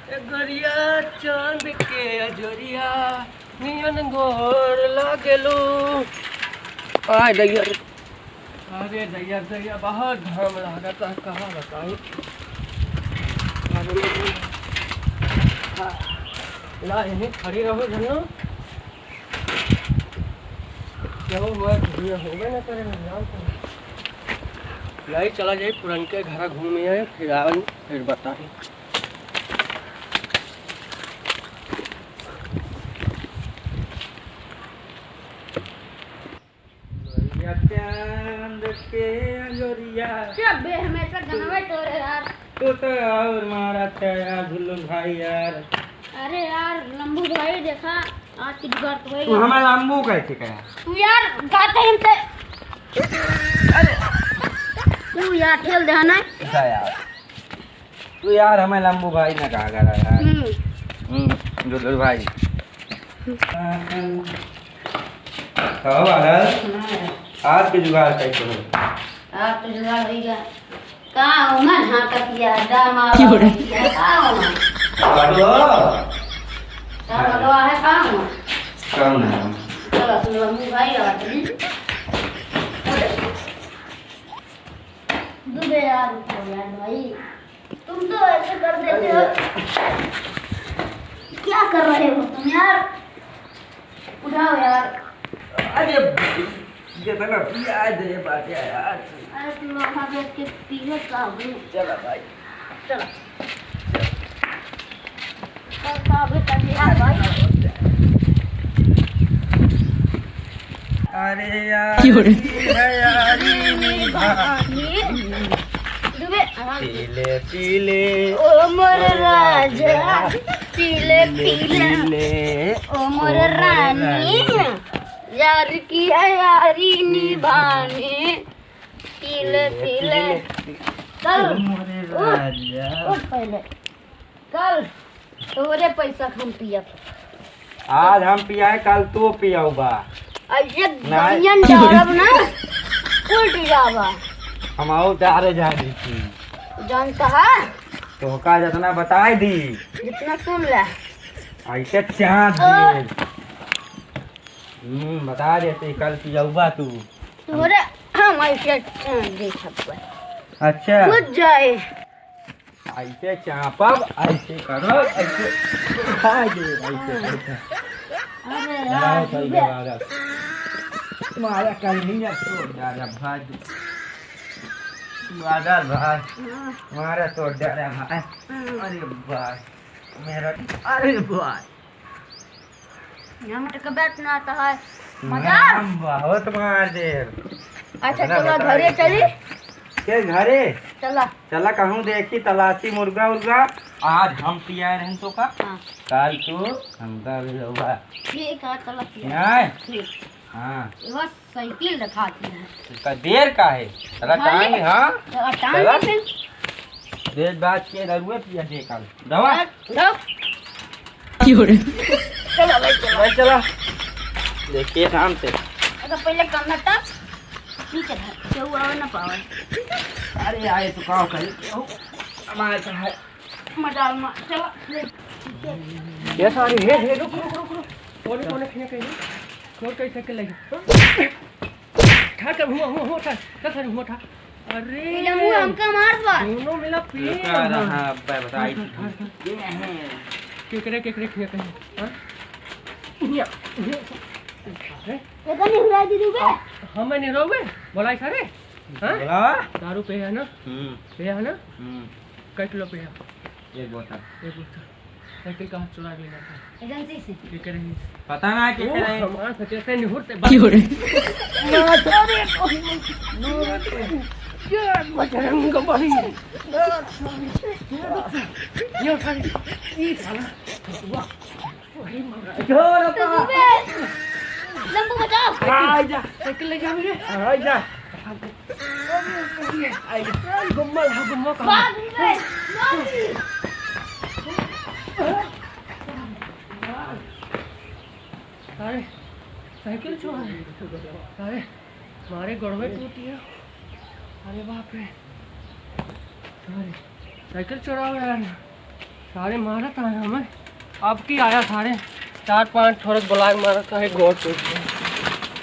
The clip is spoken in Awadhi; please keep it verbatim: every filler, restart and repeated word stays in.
ए गोरिया, चांद के अजोरिया नियन गोर लागेलू। आय दैया रे। अरे दैया, दैया, बहुत घाम लागत है, कहाँ बताई। अरे, हाँ, ला, यहीं खड़ी रहो, झन्नू। क्या हुआ? घूमे होबे न करे, ना जान तो। लाई, चला जाई, पुरनके घर घूमे आए, फिर आवे, फिर बताई। गोरिया चांद के अजोरिया। चुप बे, हमेशा गनवे तोरे यार। तू तो और मारा था यार, झुल्लू भाई यार। अरे यार, लंबू भाई देखा, आज की जुगाड़ तो होई तू गया। हमें लंबू कैसे कहा? तू यार, गाते हम ते। अरे। तू यार खेल दे ना। जा यार। तू यार हमें लंबू भाई ना कहा करा यार। हम्म। हम्म, दुलदुल भाई। कहो बादल, हाँ। आज के जुगाड़ कैसे हो? आज तो जुगाड़ हो गया। का ओमा झांकत या, दामा क्यों रे? का ओमा? बटुआ। का बटुआ है, का ओमा? कौन है? चलो, तुम लंबू भाई और तुम। दुबे यार, उठो यार भाई, तुम तो ऐसे कर देते हो। क्या कर रहे हो तुम यार? उठाओ यार। अरे, ये तो ना पिया दे बाटे यार। अरे, तुम लोग वहाँ बैठ के पी लो, का हो? चलो भाई। चलो। अरे यार, क्यों रे? की है यारी निभानी। दुबे, आराम से। पीले, पीले, ओ मोर राजा, पीले, पीले, पीले, ओ मोर रानी। यार की है यारी निभानी। पीले, पीले। चल, ओ मोरे उठ, राजा। उठ पहले। कल तोरे पैसा हम पियब। आज हम पियाए, कल तू पियाउबा। अइसे नहीं। गलियन डालब ना, उल्ट जाबा। हम आउ डारे जा दी थी। जानता है? तोहका जितना बताए दी। जितना सुन ले। अइसे चाँद ओ। दे। हम्म, बता देते, कल पियाउबा तू। तोरे हम अइसे चाँद दे छपबा। अच्छा। खुद जाए। अइसे चापब, अइसे करब, अइसे खा दे, अइसे, अइसे। अरे यार, मारा कल नहीं है, तोड़ डाला भाई। बादल भाई, हाँ। मारा तोड़ डाला भाई। हाँ। अरे भाई, मेरा, अरे भाई। यहाँ तक बात ना आता है। मजा? हम बहुत मार देब। अच्छा, इतना चला बताओ घरे कि चली। के घरे? चला। चला कहूँ देखी तलाशी मुर्गा उर्गा। आज हम पियाए रहन तोका। हाँ। काल तू हमका भी लउबा। ठीक है, चला पिया। नहीं? ठीक। हाँ। बस साइकिल दिखाती है। इसका देर का है? चला हाँ, टांग, ये हाँ? चला टांग चला। के फिर। देर बात के दरुए पिया दे काल। दवा। हाँ। लो। क्यों रे? चलो भाई, चलो। भाई, चलो। देखिए, आराम से। अच्छा, पहले कम था, नीचे था, केहू आवे ना पावे। अरे, आए तो का करी, केहू हमारे तो है। मजाल में, चलो, ले। ये सारी, हे, हे, रुक, रुक, रुक, रुक। कोने, कोने खिया कहीं? छोड़ के साइकिल लगी। ठा, चल, हुआ, हुआ, हुआ, ठा। चल, सारी, हुआ, ठा। अरे, ये लम्बू हमका मार बा। दोनों मिला पी। रुका रहा, अब्बा बताई थी। ये है। केकरे, केकरे खिया कहीं, हाँ? ये, ये, अरे। ये तो नहीं हुआ, दीदी बे। हाँ, मैं नहीं रहूँ बे। बोला है सारे? हाँ? बोला? दारू पे है ना? हम्म। पे है ना? हम्म। कई किलो पे है? एक बोतल। एक बोतल। साइकिल कहाँ चुरा के ले जाता है? एजेंसी से। के करे है? पता ना के ओ, करे है। हमार सचे से निहुरते बात। क्यों रे? माता रे, कोई नहीं। ये बजरंग बली। ये सारी, ये साला। वाह। वही मारा। जोर तो का। दुबे, लंबू बचाओ। आ जा। साइकिल ले जा मेरे। आ जा। आई, गुम्मा ला, गुम्मा का। भाग रे, भाग। अरे, साइकिल चोर है। अरे, मारे गोड़वे टूट गया। अरे बाप रे। अरे, साइकिल चोरा हो यार। सारे मारत आए हमें, अब की आया सारे, चार पांच ठोरक ब्लाक मारत है गोड़ पे।